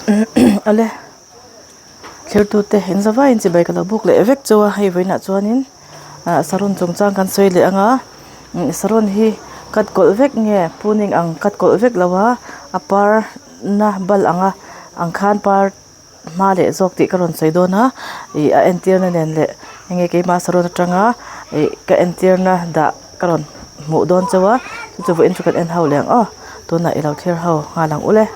Awle thirtute in zavaiin chibai ka lo buk leh vek chu a hei vawiinah chuanin ah saron chungchang kan sawi leh ang a saron hi cut kawlh vek nge pruning ang cut kawlh vek lo a a par na bal ang a ang khan par hma leh zawk tih ka rawn sawi dawn a ih a entirna nen leh enge keima saron atanga ih ka entirna dah ka rawn hmuh dawn chauh a chu chu vawiin chu kan en ho leh ang aw tunah i lo thlir ho nghal ang ule.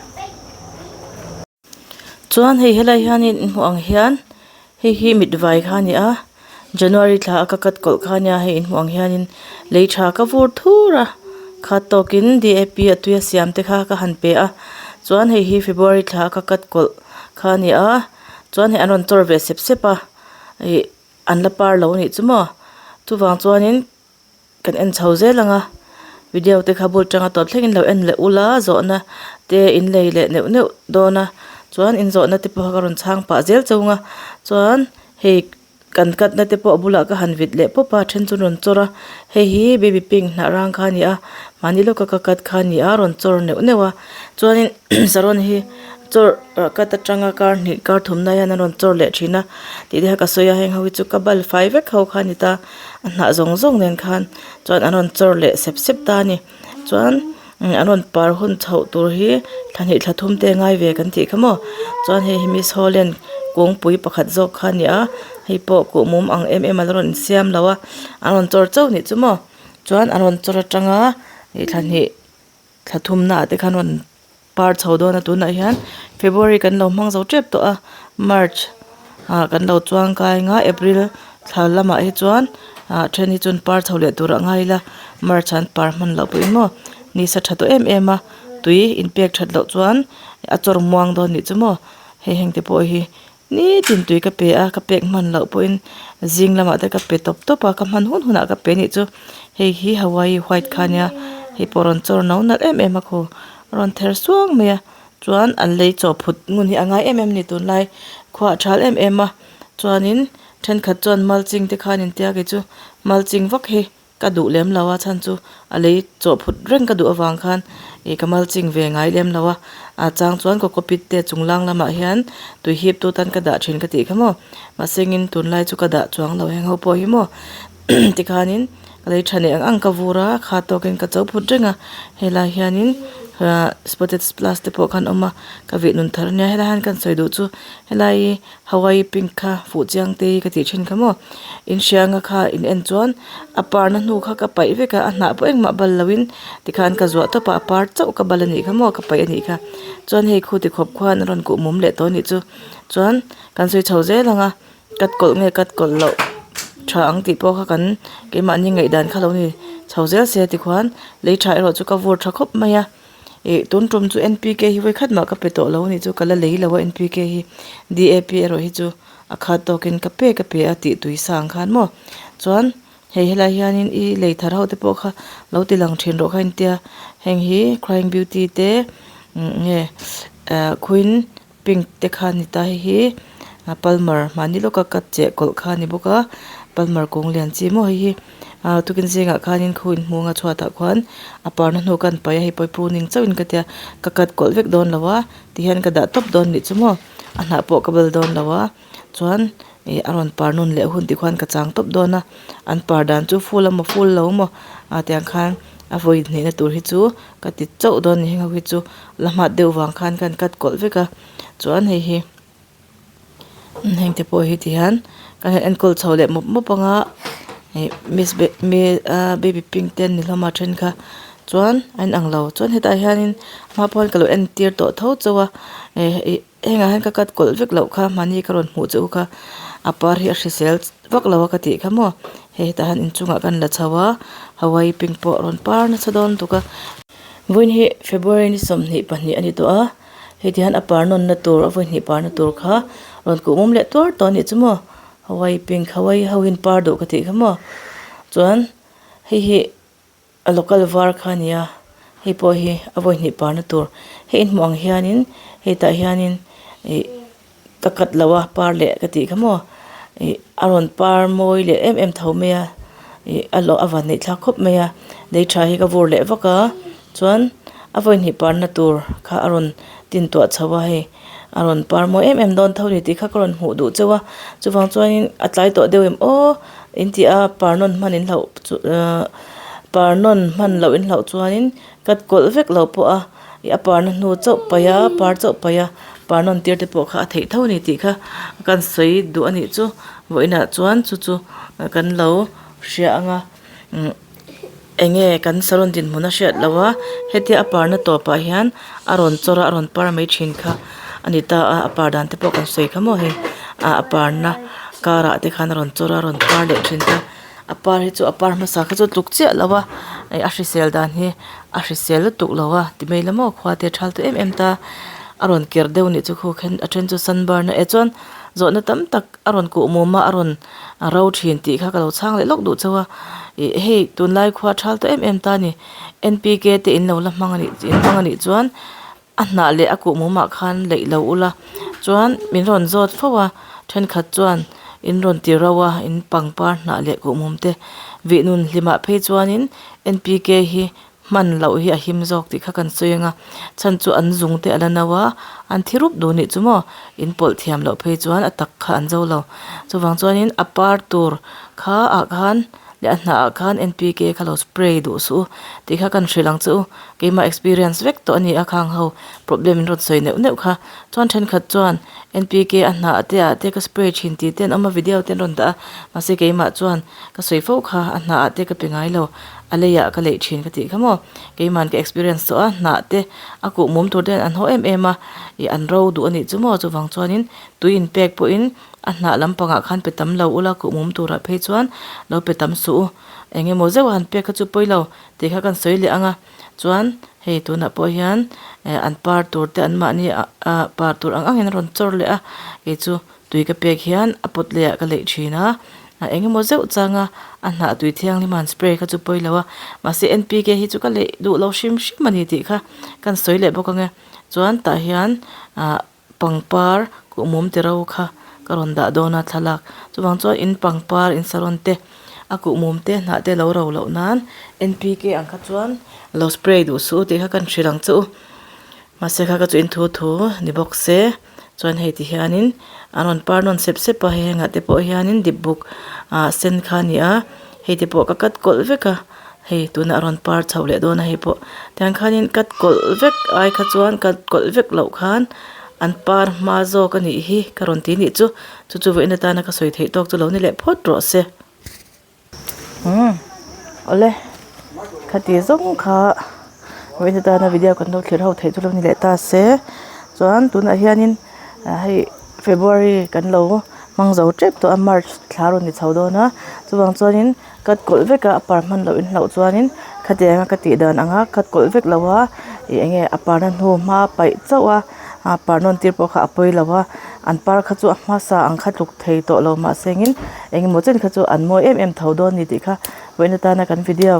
Chuan hei helai hianin in hmuh ang hian hei hi mit vai kha a ni a January thla a ka cut kawlh kha a nia hei in hmuh ang hianin lei tha ka vur thur a khat tawkin D A P a tui a siam te kha ka han pe a chuan hei hi February thla a ka cut kawlh kha a ni a chuan hei an rawn chawr ve sep sep a ih an la par lo a nih chu maw chuvang chuanin. Kan en chho zel ang a, video te kha bul tanga tawp thlengin lo en leh ula zawhna te in lei leh neuh neuh dawn a chuan in zawhna te pawh ka rawn chhang pah zel chung a chuan hei kan cut na te pawh a bulah ka han vit leh pawp a then chu an rawn chawr a hei hi baby pink hnah rang kha a ni a mahni lawka ka cut kha a ni a rawn chawr neuh neuh a chuanin saron hi chawr cut atanga kar hnih kar thum na hian an rawn chawr leh thin a tih te kha ka sawi a heng ho hi chu ka bal fai vek ho kha a ni ta. A hnah zawng zawng nen khan chuan an rawn chawr leh sep sep ta a ni chuan an rawn par hun chhoh tur hi thla hnih thla thum te ngai ve kan tih kha maw chuan hei hi miss holland kungpui pakhat zawk kha a ni a hei pawh kuhmum ang em em a la rawn insiam lo a an rawn chawr chauh a nih chu maw chuan an rawn chawr atanga ih thla hnih thla thum naah te khan rawn. Par chho dawn a tunah hian February kan lo hmang zo tep tawh a March ah kan lo chuang kai ang a April thla lamah hi chuan ah then hi chuan par chho leh tur a ngai ila March ah an par hman loh pawhin maw nisa tha tawh em em a tui inpek that loh chuan a chawr muang dawn nih chu maw hei heng te pawh hi Nitin tui ka pe a, ka pek hman loh pawhin zing lamah te ka pe tawp tawp a, ka hman hun hunah ka pe anih chu. Hei hi Hawaii white kha ania, hei pawh rawn chawr no nalh em em a khaw, a rawn ther suang mai a, chuan an lei chaw phut ngun hi a ngai em em a ni tunlai khua a thal em em a, chuanin thenkhat chuan mulching te khan intia kei chu mulching vak hi Ka duh lem lo a chhan chu a lei chawhphut reng ka duh avang khan ih ka mulching ve ngai lem lo a, a chang chuan cocopeat te chung lang lamah hian tui hip tu tan ka dah thin ka tih kha maw mahse engin tunlai chu ka dah chuang lo heng ho pawh hi maw tikhanin ka lei tha nei ang ang ka vur a kha tawkin ka cho phut reng a helai hianin ah spotted splash te pawh khan awm a ka vih nun thar ania helai hian kan sawi duh chu helai Hawaii pink kha fuh chiang te hi ka tih thin kha maw in hrianga kha in en chuan a par na hnu kha ka paih vek a a hnah pawh engmah bal lo in tikhan ka zuah tawp a a par chauh ka bal a nih kha maw ka paih a nih kha chuan hei khu ti khawp khuan a rawn kuh mum leh tawh a nih chu chuan kan sawi chho zel ang a cut kawlh nge cut kawlh loh tha ang tih pawh kha kan keimahni ngaihdan kha lo ni chho zel se tikhuan lei tha erawh chu ka vur tha khawp mai a. Ih tun tum chu N P K hi vawikhat mah ka pe tawh lo a nih chu ka la lei lo a N P K hi D A P erawh hi chu a khat tawkin ka pe ka pe a tih tui sang khan maw chuan hei helai hianin i lei thar ho te pawh kha lo ti lang thin rawh kha intia heng hi crying beauty te nge ah queen pink te kha a ni ta hei hi a palmer mahni lawka cut cheh kawlh kha a ni bawk a palmer kawng lian chi maw hei hi ah tukin zingah khanin khu inhmung a chhuatah khuan a parna hnu ka han paih a hei pawh hi pruning chauhin ka tia ka cut kawlh vek dawn lo a tihian ka dah tawp dawn nih chu maw a hnah pawh ka bal dawn lo a chuan ih a rawn par nawn leh hun tih khuan ka chang tawp dawn a an par dan chu full emaw full lo emaw ah tiang khan a vawi hnihna tur hi chu ka ti chauh dawn a ni heng ho hi chu la hmat deuh vang khan ka han cut kawlh vek a chuan hei hi heng te pawh hi ti hian ka han enkawl chho leh mawp mawp ang a ih miss ah baby pink te an ni hlawm a then kha chuan a inang lo chuan hetah hianin hma pawh hian ka lo entir tawh tho chauh a eh ih hengah hian ka cut kawlh vek loh kha mahni ka rawn hmuh che u kha a par hi a hrisel vak lo a ka tih kha maw hei hetah hian inchungah kan la chho a hawaii pink pawh a rawn par nasa dawn lutuk a vawiin hi february ni 22 a ni tawh a heti hian a par nawnna tur a vawi hnih parna tur kha rawn kuh mum leh tuar tawh a nih chu maw hawaii pink hawaii ho in par duh ka tih kha maw chuan hei hi. A local var kha a ni a hei pawh hi a vawi hnih parna tur hei in hmuh ang hianin hetah hianin ih ka cut lo a par leh ka tih kha maw ih a rawn par mawi leh em em tho mai a ih a lawh a van neih thlak khawp mai a lei tha hi ka vur leh vak a chuan a vawi hnih parna tur kha a rawn. Tintuah chho a hei a rawn par mawi em em dawn tho a ni tih kha ka rawn hmuh duh chauh a chuvang chuanin a tlai tawh deuh em aw in tih a par nawn hman in hlauh chu ahh par nawn hman loh in hlauh chuanin cut kawlh vek lo pawh a ih a parna hnu chauh paih a par chauh paih a par nawn tir te pawh kha a theih tho a ni tih kha kan sawi duh a nih chu vawiinah chuan chu chu kan lo hria ang a umm. Eng nge kan salon dinhmun a hriat loh a hetia a parna tawpah hian a rawn chawr a a rawn par mai thin kha a ni ta a a par dan te pawh kan sawi kha maw hei ah a parna karah te khan a rawn chawr a a rawn par leh thin ta a par hi chu a par hmasa kha chu a tluk chiah lo a ih a hrisel dan hi a hrisel lutuk lo a ti mai la maw khua te a thal tawh em em ta a rawn ker deuh a nih chu khu khan a then chu sunburn a eh chuan zawhna tam tak a rawn kuh mum a a rawn a ro thin tih kha ka lo chhang leh lawk duh chauh a ih hei tunlai khua a thal tawh em em ta a ni N P K te in lo la hmang a nih in hmang a nih chuan a hnah leh a kuh mum ah khan leih lo ula chuan min rawn zawt fo a thenkhat chuan in rawn ti ro a in pangpar hnah leh kuh mum te vih nun hlim ah phei chuanin N P K hi hman loh hi a him zawk tih kha kan sawi ang a chhan chu an zung te a la no a an thi rup duh nih chu maw in pawlh thiam loh phei chuan a tak kha an zo lo chuvang chuanin a par tur kha ah khan leh a hnah ah khan N P K kha lo spray duh suh u tih kha kan hrilh ang che u keimah experience vek tawh a ni a khang ho problem in rawn sawi neuh neuh kha chuan thenkhat chuan N P K a hnah te ah te ka spray thin tih te an awm a video te an rawn dah a mahse keimah chuan ka sawi fo kha a hnah ah te ka pe ngai lo. A leiah ka leih thin ka tih kha maw? Keiman ka experience tawh a, hnah te a kuh mum tur te hian an haw em em a, ih an ro duh a nih chu maw? Chuvang chuanin tui in pek pawhin a hnah lampangah khan pe tam lo ula kuh mum turah phei chuan lo pe tam suh u. Eng emaw zeuh a han pek kha chu pawi lo tih kha kan sawi leh ang a, chuan hei tunah pawh hian eh an par tur te an mahni ah par tur ang angin a rawn chawr leh a, kei chu Tui ka pek hian a pawt leh ah ka leih thin a, a eng emaw zeuh chang a, a hnah tui thianghlim a han spray kha chu pawi lo a, mahse N P K hi chu ka leih duh lo hrim hrim a ni tih kha kan sawi leh bawk ang e, chuan tah hian ah pangpar kuhmum ti ro kha ka rawn dah dawn a thlalak chuvang chuan in pangpar in saron te a kuhmum te hnah te lo ro loh nan N P K ang kha chuan lo spray duh suh u tih kha kan hrilh ang che u mahse kha ka chu in thu thu ni bawk se. Chuan hei ti hianin an rawn par nawn sep sep a hei hengah te pawh hianin dip buk ah sen kha a ni a hei te pawh ka cut kawlh vek a hei tunah a rawn par chho leh dawn a hei pawh tiang khanin cut kawlh vek ai kha chuan cut kawlh vek loh khan an par hma zawk a nih hi ka rawn ti nih chu chu chu vawiin atana ka sawi theih tawk chu lo ni leh phawt rawh se. Umm awle khati zawng kha vawiin atana video kan lo thlir ho theih chu lo ni leh ta se chuan tunah hianin ah hei february kan lo hmang zo tep tawh a march thla rawn ni chho dawn a chuvang chuanin cut kawlh vek a a par hman loh in hlauh chuanin khatianga ka tih dan anga cut kawlh vek lo a ih eng nge a parna hnu hma paih chauh a ah par nawn tir pawh kha a pawi lo a an par kha chu a hmasa ang kha tluk thei tawh lo mahse engin engemaw chen kha chu an mawi em em tho dawn a ni tih kha vawiin atana kan video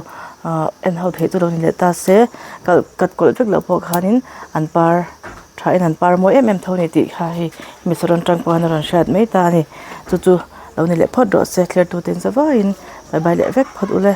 ah en ho theih chu lo ni leh ta se kalh cut kawlh vek loh pawh khanin an par tha in an par mawi em em tho a ni tih kha hei mi saron tang pawh hian a rawn hriat mai ta a ni chu chu lo ni leh phawt rawh se thlir tute in zavaiin bye bye leh vek phawt ule.